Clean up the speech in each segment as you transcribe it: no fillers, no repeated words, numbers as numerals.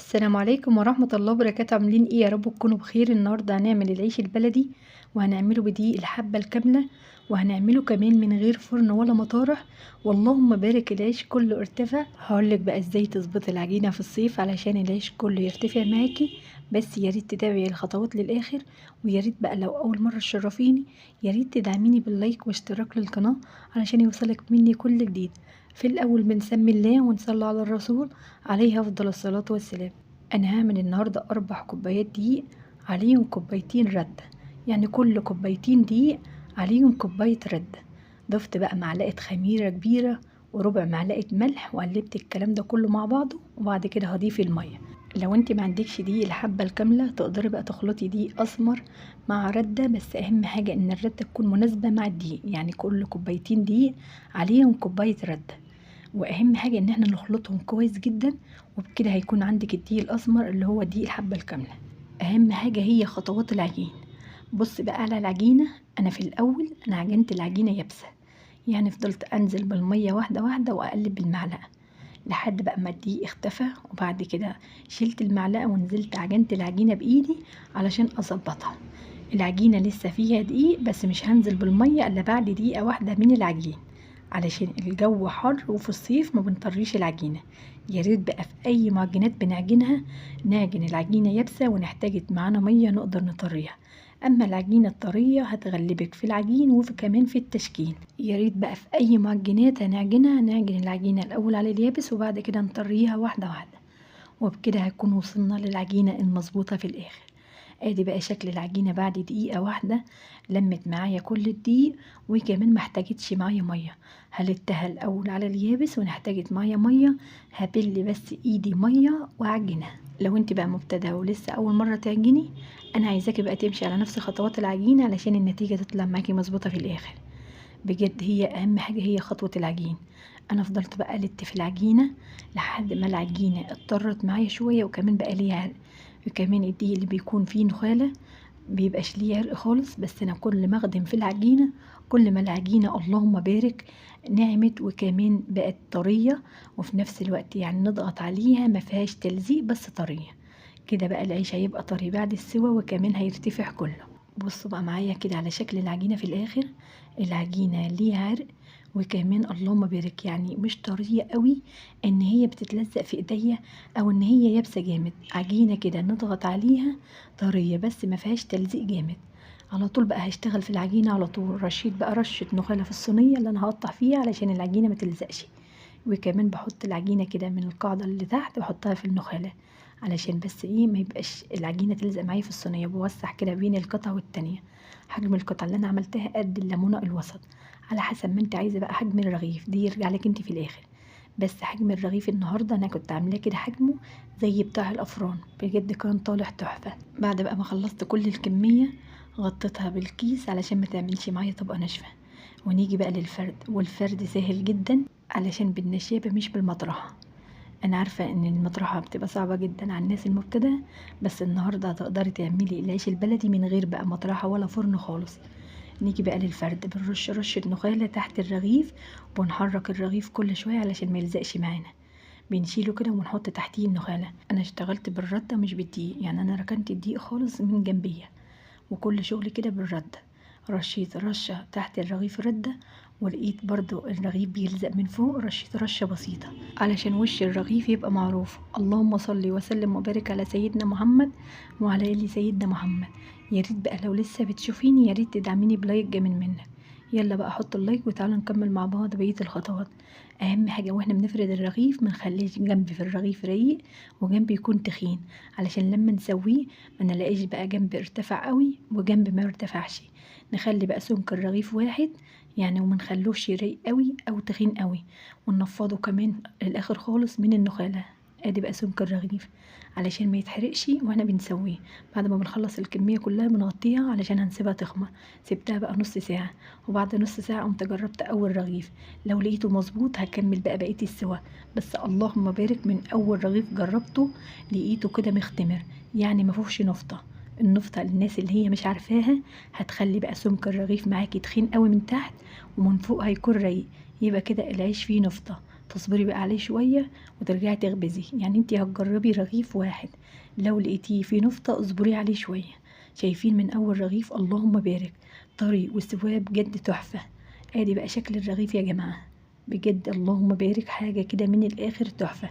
السلام عليكم ورحمة الله وبركاته. عاملين ايه؟ يا رب تكونوا بخير. النهاردة هنعمل العيش البلدي، وهنعمله بدقيق الحبة الكاملة، وهنعمله كمان من غير فرن ولا مطارح، واللهم بارك. العيش كله ارتفع. هقولك بقى ازاي تظبط العجينة في الصيف علشان العيش كله يرتفع معاكي، بس يا ريت تتابعي الخطوات للاخر، ويا ريت بقى لو اول مرة تشرفيني يا ريت تدعميني بال like واشتراك للقناة علشان يوصلك مني كل جديد. في الاول بنسمي الله ونصلي على الرسول عليه افضل الصلاة والسلام. انا هعمل النهاردة 4 كوبايات دقيق عليهم كوبايتين ردة، يعني كل كوبايتين دقيق عليهم كوباية ردة. ضفت بقى معلقة خميرة كبيرة وربع معلقة ملح، وقلبت الكلام ده كله مع بعضه، وبعد كده هضيف المية. لو انت ما عندكش دقيق الحبة الكاملة تقدري بقى تخلطي دقيق اسمر مع ردة، بس اهم حاجة ان الردة تكون مناسبة مع الدقيق، يعني كل كوبايتين دقيق عليهم كوباية ردة. واهم حاجة ان احنا نخلطهم كويس جدا، وبكده هيكون عندك الدقيق الاسمر اللي هو دقيق الحبة الكاملة. اهم حاجة هي خطوات العجين. بص بقى على العجينة، انا في الاول عجنت العجينة يابسة، يعني فضلت انزل بالمية واحدة واحدة واقلب بالمعلقة لحد بقى ما الدقيق اختفى، وبعد كده شلت المعلقة ونزلت عجنت العجينة بايدي علشان اظبطها. العجينة لسه فيها دقيق، بس مش هنزل بالمية الا بعد دقيقة واحدة من العجين، علشان الجو حر وفي الصيف ما بنطريش العجينة. يا ريت بقى في اي معجنات بنعجنها نعجن العجينة يابسة، ونحتاجت معانا مية نقدر نطريها. اما العجينة الطرية هتغلبك في العجين وفي كمان في التشكيل. يا ريت بقى في اي معجنات هنعجنها نعجن العجينة الاول على اليابس وبعد كده نطريها واحدة واحدة، وبكده هتكون وصلنا للعجينة المظبوطة في الاخر. ادي بقى شكل العجينة بعد دقيقة واحدة، لمت معايا كل الدقيق وكمان ما احتاجتش معايا مية. هلتها الاول على اليابس ونحتاجت معايا مية هبل بس ايدي مية واعجنها. لو انت بقى مبتدئة ولسه اول مرة تعجني، انا عايزاكي بقى تمشي على نفس خطوات العجينة علشان النتيجة تطلع معاكي مظبوطة في الاخر. بجد هي اهم حاجة هي خطوة العجين. انا فضلت بقى الت في العجينة لحد ما العجينة اضطرت معايا شوية، وكمان بقى ليها عرق، وكمان الدقيق اللي بيكون فيه نخاله بيبقاش ليه عرق خالص. بس انا كل ما اخدم في العجينة كل ما العجينة اللهم بارك نعمت، وكمان بقت طرية، وفي نفس الوقت يعني نضغط عليها ما فيهاش تلزيق بس طرية كده. بقى العيش هيبقى طري بعد السوا وكمان هيرتفع كله. بصوا بقى معايا كده على شكل العجينة في الاخر، العجينة ليها عرق وكمان اللهم بارك، يعني مش طرية قوي ان هي بتتلزق في ايديا او ان هي يابسة جامد. عجينه كده نضغط عليها طرية بس ما فيهاش تلزيق جامد. على طول بقى هشتغل في العجينة على طول. رشيت بقى رشه نخاله في الصينية اللي انا هقطع فيها علشان العجينة ما تلزقش، وكمان بحط العجينة كده من القاعدة اللي تحت بحطها في النخاله علشان بس ايه ما يبقاش العجينة تلزق معايا في الصينية. بوسع كده بين القطعة والتانية. حجم القطعة اللي انا عملتها قد الليمونه الوسط، على حسب ما انت عايزه بقى حجم الرغيف، دي يرجع لك انت في الاخر. بس حجم الرغيف النهارده انا كنت عاملاه كده حجمه زي بتاع الافران، بجد كان طالع تحفة. بعد بقى ما خلصت كل الكمية غطيتها بالكيس علشان ما تعملش معايا طبقه ناشفة. ونيجي بقى للفرد، والفرد سهل جدا علشان بالنشابه مش بالمطرحه. انا عارفه ان المطرحه بتبقى صعبة جدا على الناس المبتدئه، بس النهارده هتقدري تعملي العيش البلدي من غير بقى مطرحه ولا فرن خالص. نيجي بقى للفرد، بنرش رشه نخاله تحت الرغيف، وبنحرك الرغيف كل شوية علشان ما يلزقش معانا. بنشيله كده ونحط تحتيه النخاله. انا اشتغلت بالردة مش بالدقيق، يعني انا ركنت الدقيق خالص من جنبيه، وكل شغل كده بالردة. رشيت رشه تحت الرغيف رده، ولقيت برضو الرغيف بيلزق من فوق، رشيت رشه بسيطة علشان وش الرغيف يبقى معروف. اللهم صل وسلم وبارك على سيدنا محمد وعلى ال سيدنا محمد. يا ريت بقى لو لسه بتشوفيني يا ريت تدعميني ب like جامد منك. يلا بقى حط ال like وتعالوا نكمل مع بعض بقية الخطوات. اهم حاجة واحنا بنفرد الرغيف ما نخليش جنب في الرغيف رقيق وجنب يكون تخين، علشان لما نسويه ما نلاقيش بقى جنب ارتفع قوي وجنب ما ارتفعش. نخلي بقى سمك الرغيف واحد يعني، وما نخلوش رقيق قوي او تخين قوي، وننفضه كمان للاخر خالص من النخاله. ادي بقى سمك الرغيف علشان ما يتحرقش واحنا بنسويه. بعد ما بنخلص الكمية كلها بنغطيها علشان هنسيبها تخمر. سبتها بقى نص ساعة، وبعد نص ساعة قمت جربت اول رغيف، لو لقيته مظبوط هكمل بقى بقية السوا. بس اللهم بارك من اول رغيف جربته لقيته كده مختمر، يعني ما فيهوش نفطه. النفطه للناس اللي هي مش عارفاها هتخلي بقى سمك الرغيف معاكي تخين قوي من تحت ومن فوق هيكون رايق، يبقى كده العيش فيه نفطه. تصبري بقى عليه شوية وترجعي تخبزي. يعني انتي هتجربي رغيف واحد، لو لقيتيه في نفطة اصبري عليه شوية. شايفين من اول رغيف اللهم بارك، طري وسواه بجد تحفة. ادي بقى شكل الرغيف يا جماعة، بجد اللهم بارك، حاجة كده من الاخر تحفة،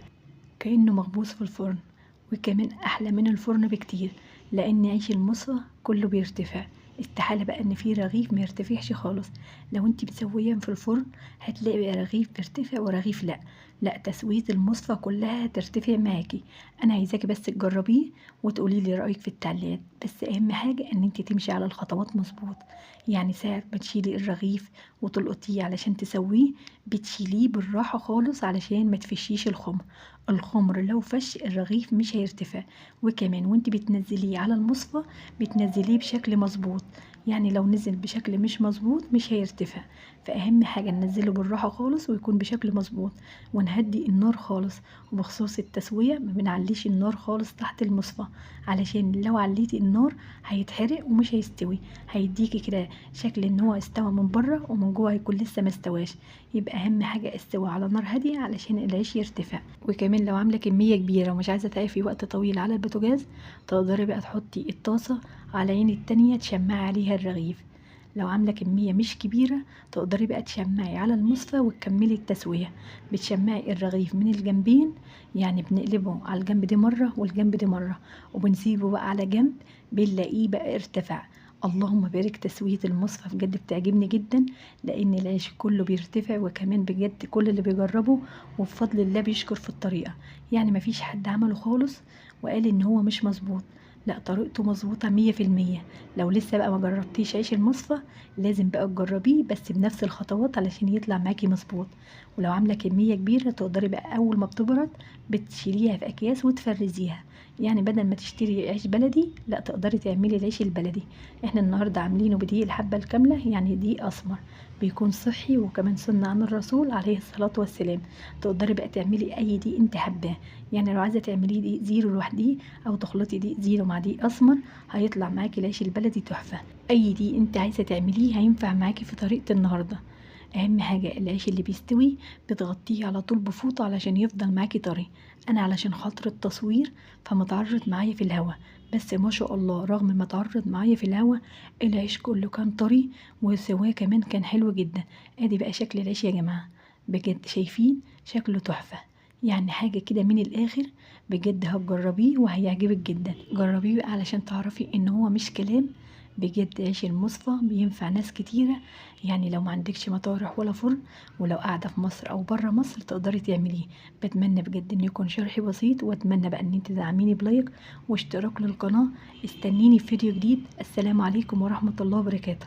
كأنه مخبوز في الفرن، وكمان احلى من الفرن بكتير، لان عيش المصفى كله بيرتفع. استحالة بقى ان في رغيف ما يرتفعش خالص. لو انت مسويه في الفرن هتلاقي بقى رغيف بيرتفع ورغيف لا. لا، تسويه المصفى كلها ترتفع معاكي. انا عايزاكي بس تجربيه وتقولي لي رايك في التعليقات، بس اهم حاجة ان انت تمشي على الخطوات مظبوط. يعني ساعة ما تشيلي الرغيف وتلقطيه علشان تسويه، بتشيليه بالراحة خالص علشان ما تفشيش الخمر. الخمر لو فش الرغيف مش هيرتفع. وكمان وانت بتنزليه على المصفى بتنزليه بشكل مظبوط، يعني لو نزل بشكل مش مظبوط مش هيرتفع. فأهم حاجة ننزله بالراحة خالص ويكون بشكل مظبوط، ونهدي النار خالص. وبخصوص التسوية ما بنعليش النار خالص تحت المصفى، علشان لو عليتي النار هيتحرق ومش هيستوي، هيديكي كده شكل ان هو استوى من بره ومن جوه هيكون لسه ما استواش. يبقى اهم حاجة استوى على نار هادية علشان العيش يرتفع. وكمان لو عاملة كمية كبيرة ومش عايزة تقفي وقت طويل على البوتاجاز، تقدري بقى تحطي الطاسة على عين التانية تشمعي عليها الرغيف. لو عاملة كمية مش كبيرة تقدري بقى تشمعي على المصفى وتكملي التسوية. بتشمعي الرغيف من الجنبين، يعني بنقلبه على الجنب دي مرة والجنب دي مرة، وبنسيبه بقى على جنب، بنلاقيه بقى ارتفع. اللهم بارك. تسوية المصفى بجد بتعجبني جدا، لان العيش كله بيرتفع، وكمان بجد كل اللي بيجربه وبفضل الله بيشكر في الطريقة. يعني مفيش حد عمله خالص وقال ان هو مش مظبوط، لا طريقته مظبوطة 100%. لو لسه بقى ما جربتيش عيش المصفى لازم بقى تجربيه بس بنفس الخطوات علشان يطلع معاكي مظبوط. ولو عاملة كمية كبيرة تقدري بقى اول ما بتبرد بتشيليها في اكياس وتفرزيها، يعني بدل ما تشتري عيش بلدي لا تقدري تعملي العيش البلدي. احنا النهارده عاملينه بدقيق الحبة الكاملة، يعني دقيق اسمر، بيكون صحي وكمان سنة عن الرسول عليه الصلاة والسلام. تقدري بقى تعملي اي دقيق انت حباه، يعني لو عايزة تعمليه دقيق زيرو لوحديه او تخلطي دقيق زيرو مع دقيق اسمر هيطلع معاكي العيش البلدي تحفة. اي دقيق انت عايزة تعمليه هينفع معاكي في طريقة النهاردة. اهم حاجة العيش اللي بيستوي بتغطيه على طول بفوطة علشان يفضل معاكي طري. انا علشان خاطر التصوير فمتعرض معايا في الهوا، بس ما شاء الله رغم ما تعرض معايا في الهوا العيش كله كان طري وسواه كمان كان حلو جدا. ادي بقى شكل العيش يا جماعة، بجد شايفين شكله تحفة، يعني حاجة كده من الاخر بجد هتجربيه وهيعجبك جدا. جربيه بقى علشان تعرفي ان هو مش كلام، بجد عيش المصفى بينفع ناس كتيرة. يعني لو ما عندكش مطارح ولا فرن، ولو قاعدة في مصر او برا مصر تقدري تعمليه. بتمنى بجد ان يكون شرحي بسيط، واتمنى بقى ان انت تدعميني ب like واشتراك للقناة. استنيني في فيديو جديد. السلام عليكم ورحمة الله وبركاته.